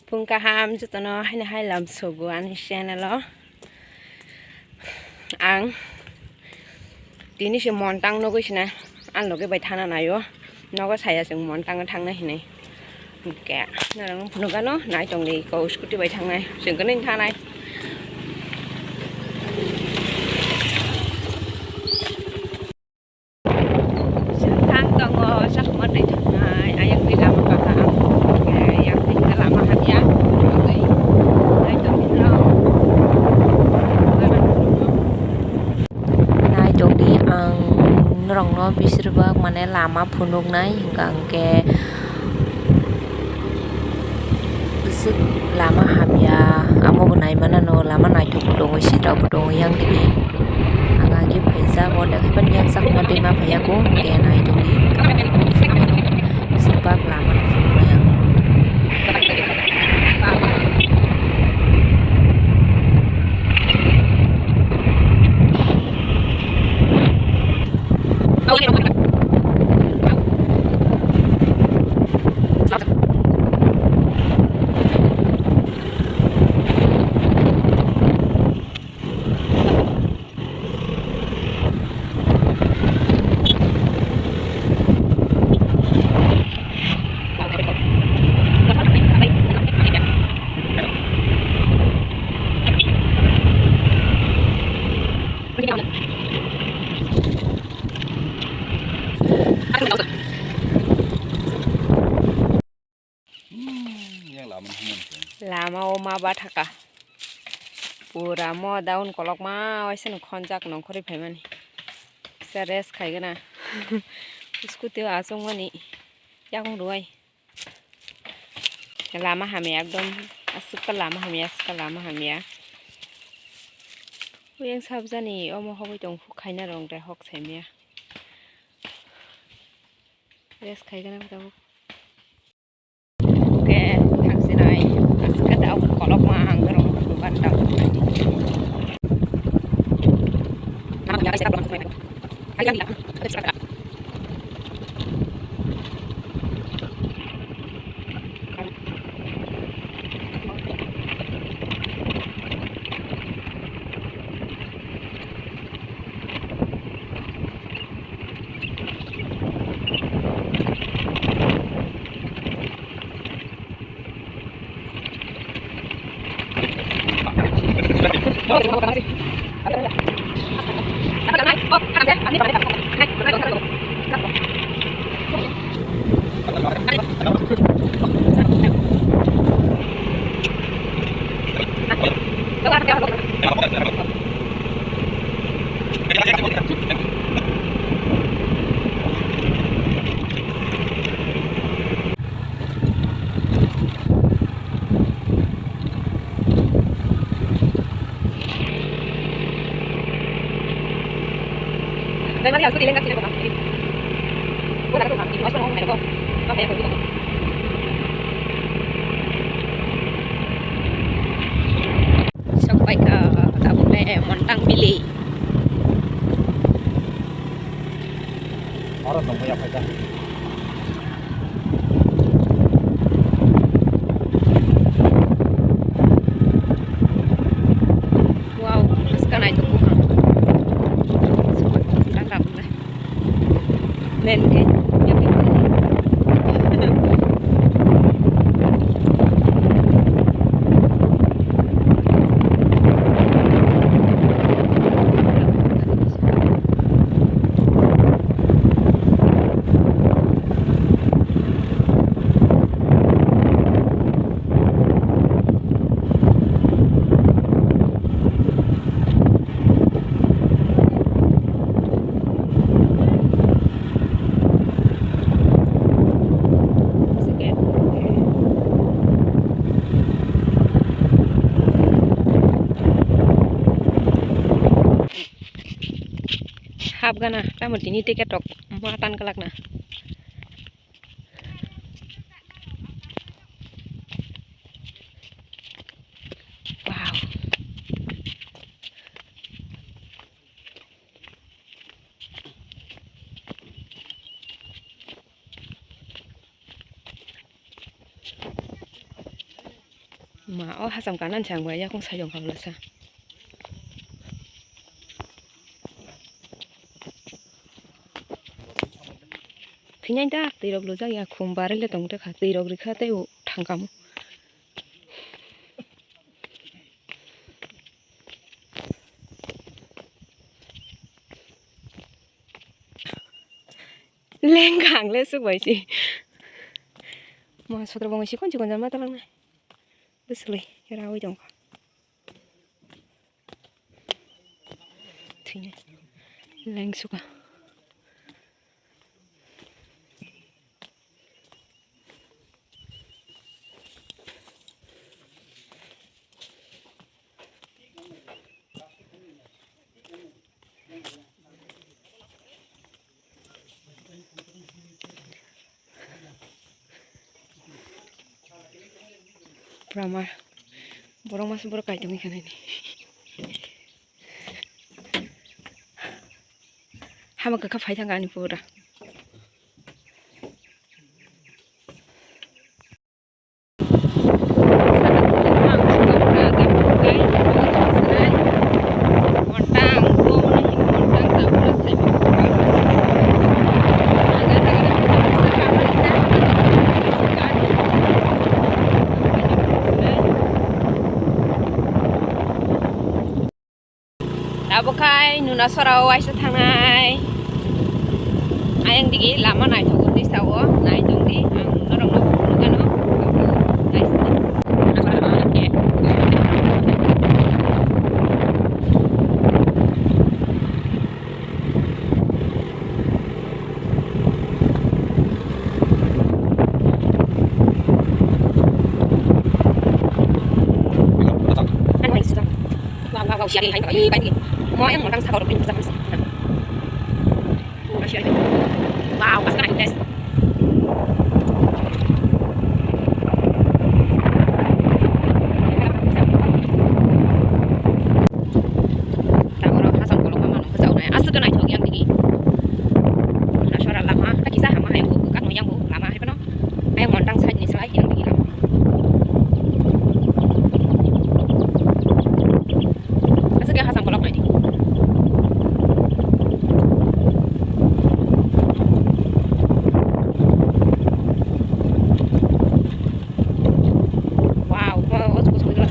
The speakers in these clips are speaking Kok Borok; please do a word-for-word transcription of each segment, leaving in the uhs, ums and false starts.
Phung kaham jotono haino hai lam sogo ani channel o. Ang tini se Montang nogoi sina, ang loge bai thana naio. Nogo saya chwng Montang o thangnai hinwi. Hwnkhe norok phunukgano nai tongdi, iko scooty bai thangnai, chwng kwnwi thangnai. Chwng thang tongo, Chakma twi thangnai, ayang twi lama kaham. Ayang twi lama hamya. Nai tongdi no. Nai tongdi ang norokno bisir bak mane lama phunuknai hwnkha hwnkhe bwswk lama hamya, amo bo nai manano lama naithok bo tongo, sitao bo tongo yang tini. Ang agi phaijak, o da khaibani yang Chakma twi ma phaiya ko, hwnkhe nai tongdi. Bisir bak lama no phunuknai ang norokno. Hmm, yang lama ni hwnwi khe. Lama o ma bathaka. Pura mo daun kolokma waisa no khonjak nongkhorwi phaimani. Kisa rest khaigana. Scooty o achukmani yakung rwui. Lama hamya ekdom. Aswk lama hamya, aswk lama hamya. Oyang sabjani omo hogwi tong khaina rong de hok saimya. Rest khaigana tabuk. Oke, thangsinai. Aske daun kolokma ang rong dukan daun. Sok pai kha tabuk le Montang bili. Oro tongwi ya phaikha. Wow, bwskang naithok buphang. Sok pai kha Montang tabuk le. Main gate. Hapgana, tamo tini ticket rok ma tan kalak na. Wow. Ma, o hacham kanan se ang bai yakung sai jong kha bwlasa. Thwinai da, twi rok lujak ya, khum barwi le tong twi kha, twi rok rikha tei thang kamo. Lengkha ang le swk bai se. Mo sotro bo sikon sikon jama talang nai. Bwswlwi rawi tongkha. Thwinai. Lengsuka. Pura ma borok masa borok kaitor wngkha nini. Hama kwkha phai thangkha ani pura. Abo khai Nunasora o waisa thangnai. Ayang digi lama naithok twi sao, naitong di, ang norok no phunukgano. Naisini. Wow, asli nice. Tabuk hasam kolokma mano hwnjaoknai. Aswk khe naithok yang digi. Nunasora lama, ta kisa hama hai bo, kwkak no yang bo, lama hai phano. Ayang montang side ni slai yang digi lama. Aswk khe hasam koloknai di. Wow, o, o, o, o,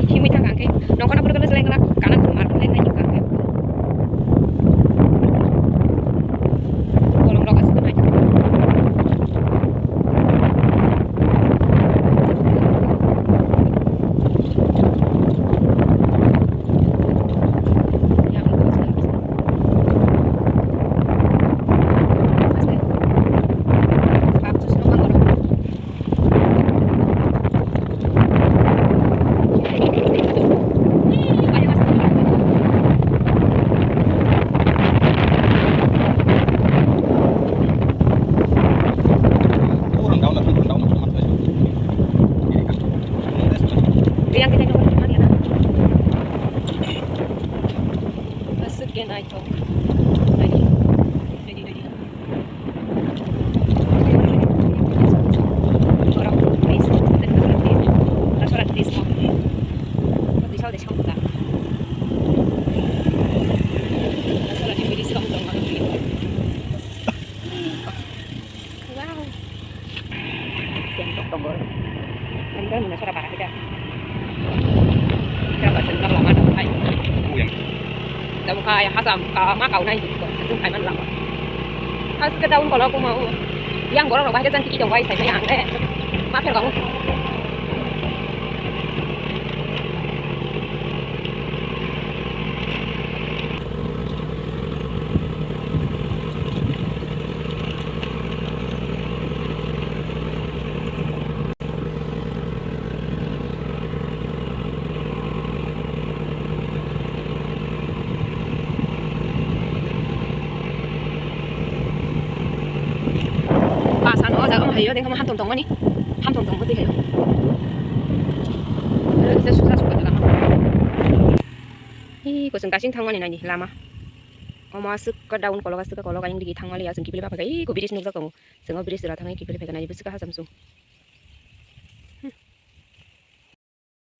himwi thang ang khe. Nongkhorna pura khe seleng glak, kanak thumar khe lengnai himkha ang khe. Bolong rok aswk nai. Aswk khe naithok. Naidi, naidi, naidi. Borok, please, please, please. Borok sora, please, mo. Mo twi sao de, sao da. Borok sora ni biri sao tong. Wow. Yang tok tongo. Yang tok nang sora para kita. Kita bahasa ntar lama dong, hai. Yang. Tabuk hai hasam ka ma kau nai ko. Hasam kai man lama. Aswk khe daun kolok ma o. Yang borok rok bahai khe jang tiki tong bai sai mai ang de. Ma pher kong. Bus ano o jaga o hayo, tengkha ma hamtom tongmani. Hamtom tongma twi hayo. Ih, kusung kasing thangmani nani lama. Omo aswk ka daun kolok, aswk ka kolok, ayang digi thangmali, aswk kiphilwi ma phaikha. Ih, ko bridge nukjak tongo. Chwng o bridge jora thangwi kiphilwi phaikha nani, bwswk ka hacham chwng.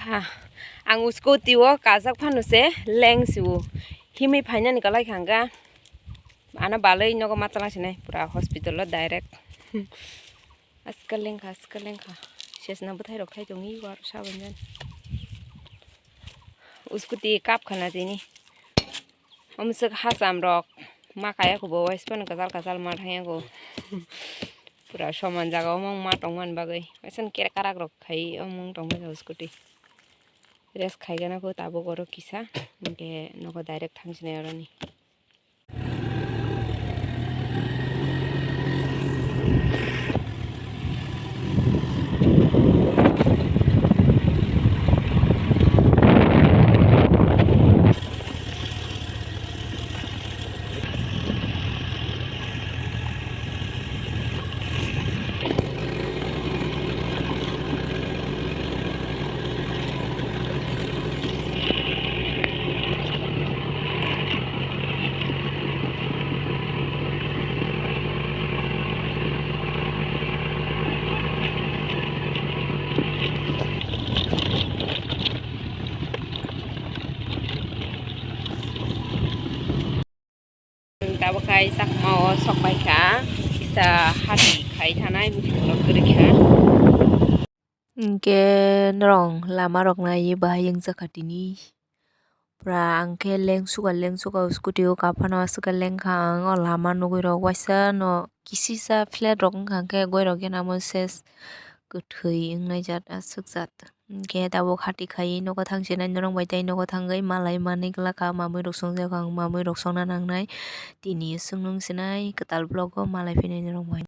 Ha, ang scooty o kajak phano se leng si o. Himwi phainani kwlai kha hwnkha. Ano balwi nogo ma tala sinai pura hospital o direct. Aska lengkha, aska lengkha. Sesna bwthai rok thai tongwi war saban jan. Scooty kap khana tini. Omswk hasam rok ma kaya kho bo, waispano kwchal kwchal ma thangya kho. Pura soman jaga o ma tongmani bagwi. Waisano kerek karak rok khai omung tongmani scooty. Rest khaigana kho tabuk oro kisa. Hinkhe nogo direct thangsinai oroni. Tabuk khai Chakma o sok pai kha, kisa hati khai thanai, buphang rok kwrwi kha. Hinkhe norok lama rok naiwi bahai wngjakha tini. Pura ang khe lengsuka lengsuka o scooty o kaphano aswk khe lengkha ang o lama nugwi rok waisa no kisisa flat rok wngkha khe goi rok gana omo ses kwthwi wngnai jat aswk jat. Hinkhe tabuk hati khai nogo thangsinai norok bai tei nogo thangwi malai manwi glak kha, mamwi rok songjak ang, mamwi rok songna nangnai. Tini swngno wngsinai kwtal vlog o malai phinai norok bai.